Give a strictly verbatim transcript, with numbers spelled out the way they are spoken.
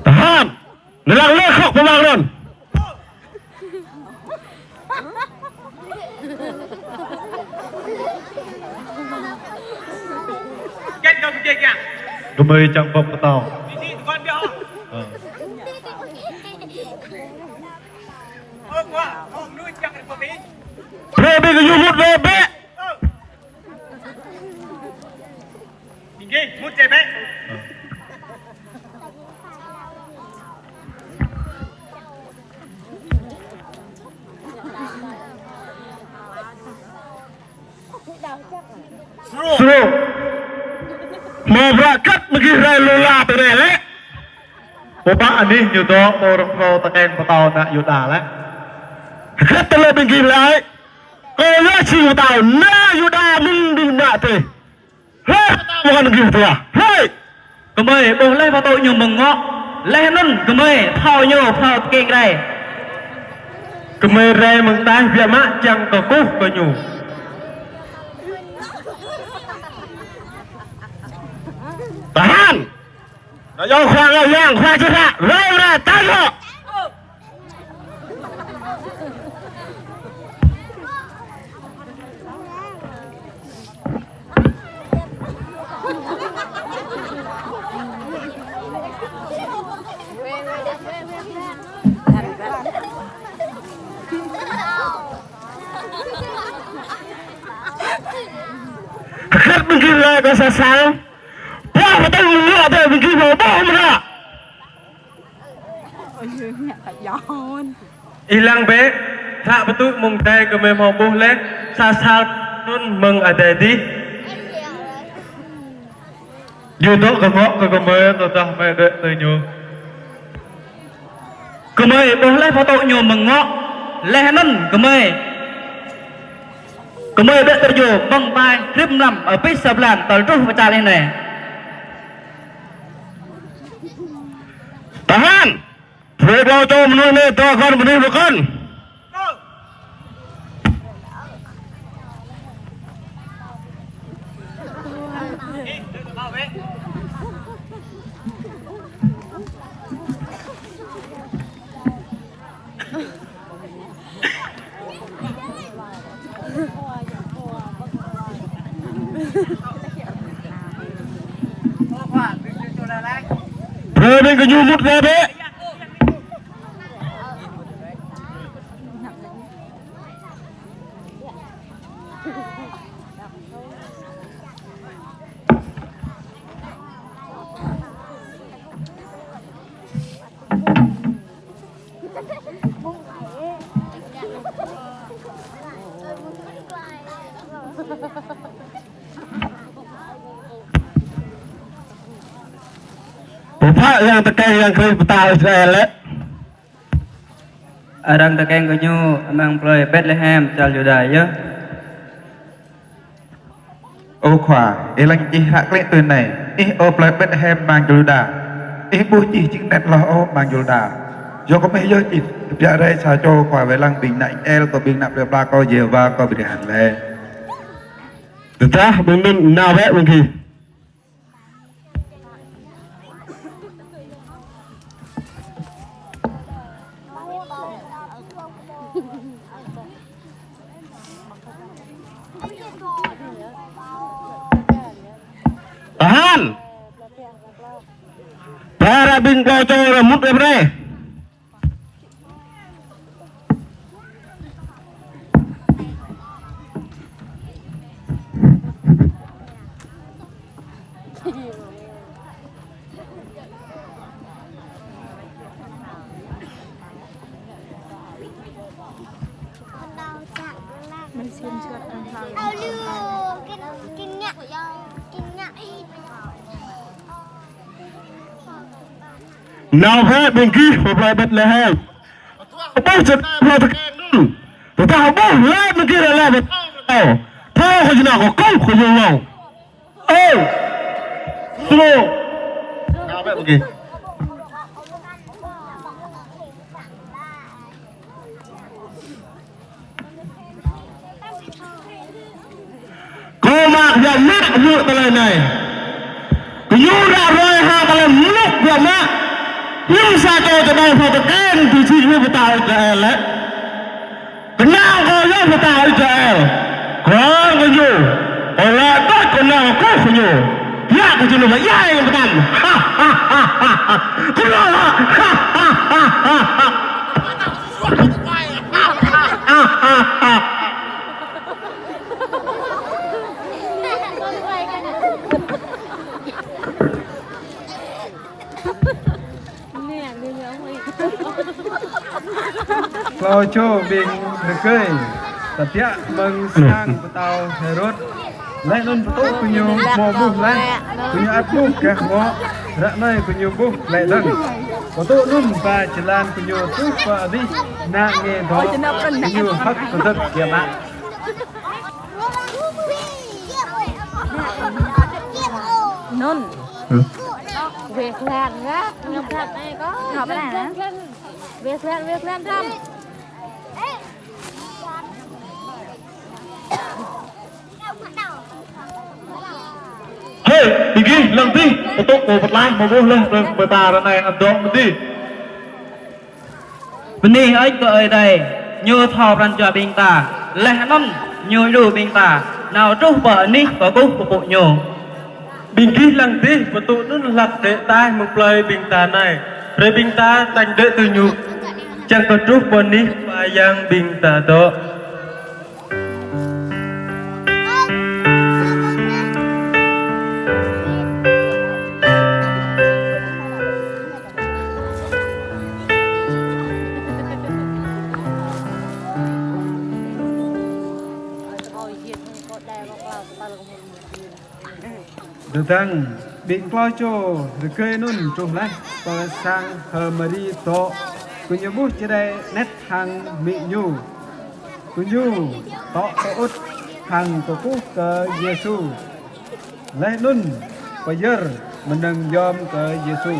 Tahan. Nơ̆ng lĕ khŏk pơmang anŭn. Gơmơi čang ƀơ̆ng pơtâo. Ơ. Brơi ƀing gơñu mŭt ƀĕ ƀĕ. Ƀing gih mŭt ƀĕ ƀĕ. Sru. Mơ̆ bruă kăt ƀing gih rai lŏ la tơ anai lĕ. Pô ƀă anih ñu dŏ pô rơ̆k rô tơkeng pơtâo ană Yuđa lĕ. Hơget tơlơi ƀing gih laĭ. Kâo yơh jing pơtao ană Yuđa mơ̆ng đưm đă tih. Hlơi pơtao mơ̆ng gih tuah. Hlơi. Gơmơi ƀuh laih pơtŭ ñu mơ̆ng ngŏ. Laih anŭn gơmơi thâo ñu phrâo tơkeng rai. Gơmơi rai mơ̆ng ataih biă mă čang kơkuh kơ ñu. Tahan. Nao yơh khua, nao yơh khua čơră, rai ra, taih hŏ. Hơget ƀing gih laĭ kơ sa sang. Pơhiăp pơtŭ mơ̆ng ngŏ adai ƀing gih hmâo ƀuh mơ̆n hă? Ih lăng bĕ, hră pơtŭ mơ̆ng adai gơmơi hmâo ƀuh laih, sa sang anŭn mơ̆ng adai adih. Ñu dŏ kơ ngŏ kơ gơmơi, tơdah gơmơi đuaĭ tui ñu. Gơmơi ƀuh laih pơtŭ ñu mơ̆ng ngŏ, laih anŭn gơmơi. Gơmơi đuaĭ tui ñu mơ̆ng ataih rĭm mlam abih sa blan tơl truh pơ čar anai. Tahan! Brơi ƀlâo čô mơnuih anai dŏ kơ mơnuih pơkŏn. Brơi ƀing gơñu mŭt rai bĕ. Pơpă arăng tơkeng arăng Krist pơtao Israel lĕ? Arăng tơkeng gơñu amăng plơi Betlehem čar Yuđa yơh. Ơ khua, ih lăng čih hră klĕ tui anai: Ih ơ plơi Betlehem amăng čar Yuđa, ih ƀu či jing anet hloh ôh amăng čar Yuđa. Yua kơ mơ̆ yơh či tơbiă rai sa čô khua wai lăng ƀing ană Israel, kơ ƀing ană plơi pla kâo Yêhôwa kơ brơi hăng lĕ. Tơdah ƀing anŭn nao wơ̆t ƀing gih. Tahan. Brơi ƀing ƀlâo čô mŭt rai brơi. Nao bĕ ƀing gih pơ plơi Betlehem. Ƀuh čơđai ƀlŏr tơkeng anŭn. Tơdah ƀuh laih ƀing gih laĭ laih ƀu thâo. Thâo kơ jơnum kơ kâo kơ ñu lŏng. Ơ. Sru. Nao bĕ ƀing gih. Anŭn tơlơi anai. Gơñu ră ruai hăng tơlơi mluk biă mă. Hiư̆m sa čô čơđai pha tơkeng tui sĭ hĭ pơtao Israel lĕ. Kơnang kâo yơh pơtao Israel. Kơnang kơ ñu. Kâo laĭ tơč kơnang kơ gơñu. Yua kơ gơñu laĭ yai pơtăm. Kơnang. Klâo čô ƀing rơgơi tơbiă mơ̆ng sang pơtao Hêrôd. Laih anŭn pơtŭ gơñu hmâo ƀuh laih, gơñu ăt ƀuh gah ngŏ, ră anai gơñu ƀuh glaĭ dơ̆ng. Pơtŭ anŭn ba jơlan gơñu truh pơ anih ană nge dŏ, gơñu hơ̆k pơdơ̆k biă mă. Nun. Weh lan, weh lan, weh lan, weh lan, weh lan. Hê, ƀing gih lăng dih, pơtŭ pô pơtlaih, hmâo ƀuh laih, rơ̆ng pơta ră anai ăt dŏ mơ̆n dih. Bơni hơơč kơ Ơi Adai, Ñu thâo pran jua ƀing ta, laih anŭn Ñu djru ƀing ta nao truh pơ anih kơkuh pơpŭ Ñu. Ƀing gih lăng dih, pơtŭ anŭn hlăk đĕ ataih mơ̆ng plơi ƀing ta anai, brơi ƀing ta tañ đĕ tui Ñu, čang kơ truh pơ anih Khua Yang ƀing ta dŏ. Tơdang ƀing klâo čô rơgơi anŭn truh laih pơ sang H'Mari dŏ, gơñu ƀuh čơđai anet hăng amĭ ñu. Gơñu dŏ tơŭt hăng kơkuh kơ Yêsu. Laih anŭn pơyơr mơnơ̆ng yom kơ Yêsu.